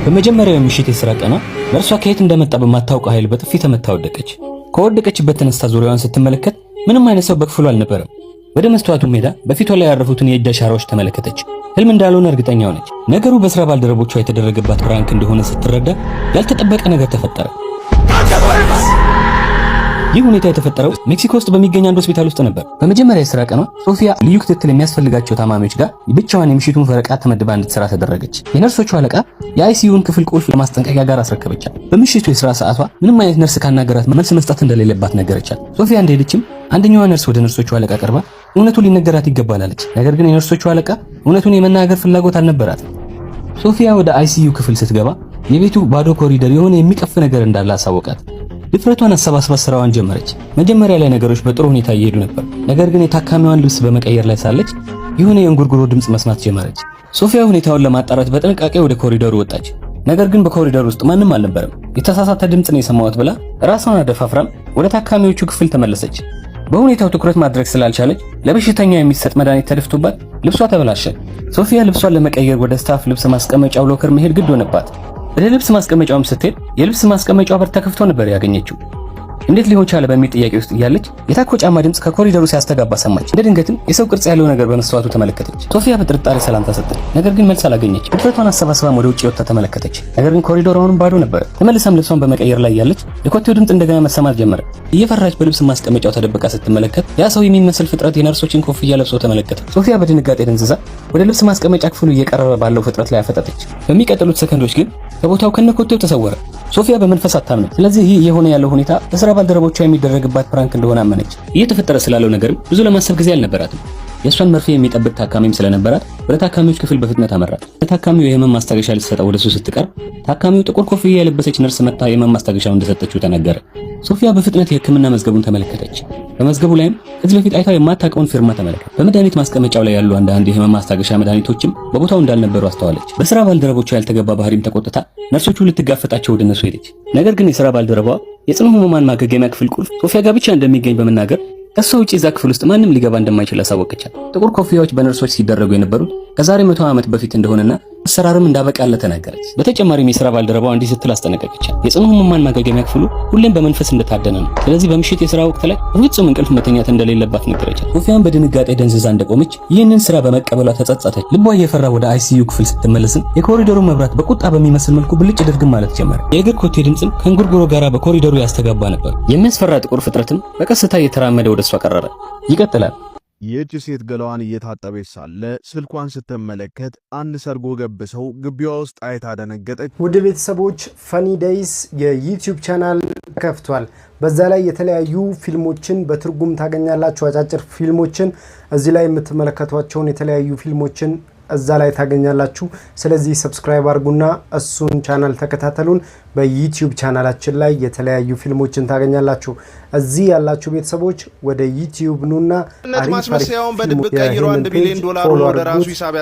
በመጀመሪያው የምሽት የሥራ ቀኗ ነርሷ ከየት እንደመጣ በማታውቀው ኃይል በጥፊ ተመታ ወደቀች። ከወደቀችበት ተነስታ ዙሪያዋን ስትመለከት ምንም አይነት ሰው በክፍሉ አልነበረም። ወደ መስተዋቱ ሄዳ በፊቷ ላይ ያረፉትን የእጅ አሻራዎች ተመለከተች። ህልም እንዳልሆነ እርግጠኛ ሆነች። ነገሩ በስራ ባልደረቦቿ የተደረገባት prank እንደሆነ ስትረዳ ያልተጠበቀ ነገር ተፈጠረ። ይህ ሁኔታ የተፈጠረው ሜክሲኮ ውስጥ በሚገኝ አንድ ሆስፒታል ውስጥ ነበር። በመጀመሪያ የስራ ቀኗ ሶፊያ ልዩ ክትትል የሚያስፈልጋቸው ታማሚዎች ጋር ብቻዋን የምሽቱን ፈረቃ ተመድባ እንድትሰራ ተደረገች። የነርሶቹ አለቃ የ ICU ን ክፍል ቁልፍ ለማስጠንቀቂያ ጋር አስረከበቻት። በምሽቱ የስራ ሰዓቷ ምንም አይነት ነርስ ካናገራት መልስ መስጠት እንደሌለባት ነገረቻት። ሶፊያ እንደሄደችም አንደኛዋ ነርስ ወደ ነርሶቹ አለቃ ቀርባ እውነቱ ሊነገራት ይገባል አለች። ነገር ግን የነርሶቹ አለቃ እውነቱን የመናገር ፍላጎት አልነበራትም። ሶፊያ ወደ ICU ክፍል ስትገባ የቤቱ ባዶ ኮሪደር የሆነ የሚቀፍ ነገር እንዳለ አሳወቃት። ድፍረቷን አሰባስባ ስራዋን ጀመረች። መጀመሪያ ላይ ነገሮች በጥሩ ሁኔታ እየሄዱ ነበር። ነገር ግን የታካሚዋን ልብስ በመቀየር ላይ ሳለች የሆነ የእንጉርጉሮ ድምፅ መስማት ጀመረች። ሶፊያ ሁኔታውን ለማጣራት በጥንቃቄ ወደ ኮሪደሩ ወጣች። ነገር ግን በኮሪደሩ ውስጥ ማንም አልነበረም። የተሳሳተ ድምፅ ነው የሰማሁት ብላ ራሷን አደፋፍራም ወደ ታካሚዎቹ ክፍል ተመለሰች። በሁኔታው ትኩረት ማድረግ ስላልቻለች ለበሽተኛው የሚሰጥ መድኃኒት ተደፍቶባት ልብሷ ተበላሸ። ሶፊያ ልብሷን ለመቀየር ወደ staff ልብስ ማስቀመጫው locker መሄድ ግድ ሆነባት። ወደ ልብስ ማስቀመጫውም ስትሄድ የልብስ ማስቀመጫው በር ተከፍቶ ነበር ያገኘችው። እንዴት ሊሆን ቻለ በሚል ጥያቄ ውስጥ እያለች የታኮ ጫማ ድምፅ ከኮሪደሩ ሲያስተጋባ ሰማች። እንደ ድንገትም የሰው ቅርጽ ያለው ነገር በመስተዋቱ ተመለከተች። ሶፊያ በጥርጣሬ ሰላምታ ሰጠች፣ ነገር ግን መልስ አላገኘች። ድፍረቷን አሰባስባም ወደ ውጭ ወጥታ ተመለከተች። ነገር ግን ኮሪደሩ አሁንም ባዶ ነበር። ተመልሳም ልብሷን በመቀየር ላይ እያለች የኮቴው ድምፅ እንደገና መሰማት ጀመረ። እየፈራች በልብስ ማስቀመጫው ተደብቃ ስትመለከት ያ ሰው የሚመስል ፍጥረት የነርሶችን ኮፍያ ለብሶ ተመለከተ። ሶፊያ በድንጋጤ ደንዝዛ ወደ ልብስ ማስቀመጫ ክፍሉ እየቀረበ ባለው ፍጥረት ላይ አፈጠጠች። በሚቀጥሉት ሰከንዶች ግን ከቦታው ከነኮቴው ተሰወረ። ሶፊያ በመንፈስ አታምንም። ስለዚህ ይህ እየሆነ ያለው ሁኔታ በስራ ባልደረቦቿ የሚደረግባት prank እንደሆነ አመነች። እየተፈጠረ ስላለው ነገርም ብዙ ለማሰብ ጊዜ አልነበራትም። የእሷን መርፌ የሚጠብቅ ታካሚም ስለነበራት ወደ ታካሚዎች ክፍል በፍጥነት አመራች። ለታካሚው የህመም ማስታገሻ ልትሰጠው ወደሱ ስትቀርብ ታካሚው ጥቁር ኮፍያ የለበሰች ነርስ መጥታ የህመም ማስታገሻውን እንደሰጠችው ተናገረ። ሶፊያ በፍጥነት የህክምና መዝገቡን ተመለከተች። በመዝገቡ ላይም ከዚህ በፊት አይታው የማታውቀውን ፊርማ ተመለከተች። በመድኃኒት ማስቀመጫው ላይ ያሉ አንዳንድ የህመም ማስታገሻ መድኃኒቶችም በቦታው እንዳልነበሩ አስተዋለች። በስራ ባልደረቦቿ ያልተገባ ባህሪም ተቆጥታ ነርሶቹ ልትጋፈጣቸው ወደ እነሱ ሄደች። ነገር ግን የስራ ባልደረባዋ የጽኑ ህሙማን ማገገሚያ ክፍል ቁልፍ ሶፊያ ጋር ብቻ እንደሚገኝ በመናገር ከሷ ውጪ እዛ ክፍል ውስጥ ማንም ሊገባ እንደማይችል አሳወቀቻት። ጥቁር ኮፍያዎች በነርሶች ሲደረጉ የነበሩት ከዛሬ 100 ዓመት በፊት እንደሆነና አሰራርም እንዳበቃለት ተናገረች። በተጨማሪም የስራ ባልደረባዋ እንዲህ ስትል አስጠነቀቀቻት። የጽኑ ህሙማን ማገገሚያ ክፍሉ ሁሌም በመንፈስ እንደታደነ ነው። ስለዚህ በምሽት የስራ ወቅት ላይ በፍጹም እንቅልፍ መተኛት እንደሌለባት ነገረቻት። ሶፊያን በድንጋጤ ደንዝዛ እንደቆመች ይህንን ስራ በመቀበሏ ተጸጸተች። ልቧ እየፈራ ወደ ICU ክፍል ስትመለስም የኮሪደሩ መብራት በቁጣ በሚመስል መልኩ ብልጭ ድርግም ማለት ጀመረ። የእግር ኮቴ ድምፅም ከእንጉርጉሮ ጋር በኮሪደሩ ያስተጋባ ነበር። የሚያስፈራ ጥቁር ፍጥረትም በቀስታ እየተራመደ ወደ እሷ ቀረበ። ይቀጥላል። ይህች ሴት ገላዋን እየታጠበች ሳለ ስልኳን ስትመለከት አንድ ሰርጎ ገብ ሰው ግቢዋ ውስጥ አይታ ደነገጠች። ውድ ቤተሰቦች፣ Funny Days የ YouTube channel ከፍቷል። በዛ ላይ የተለያዩ ፊልሞችን በትርጉም ታገኛላችሁ። አጫጭር ፊልሞችን፣ እዚህ ላይ የምትመለከቷቸውን የተለያዩ ፊልሞችን እዛ ላይ ታገኛላችሁ። ስለዚህ subscribe አድርጉና እሱን ቻናል ተከታተሉን። በ YouTube ቻናላችን ላይ የተለያዩ ፊልሞችን ታገኛላችሁ። እዚህ ያላችሁ ቤተሰቦች ወደ YouTube ኑና ማስመሰያውን በድብቅ ቀይሮ 1 ቢሊዮን ዶላሩን ወደ ራሱ ሂሳብ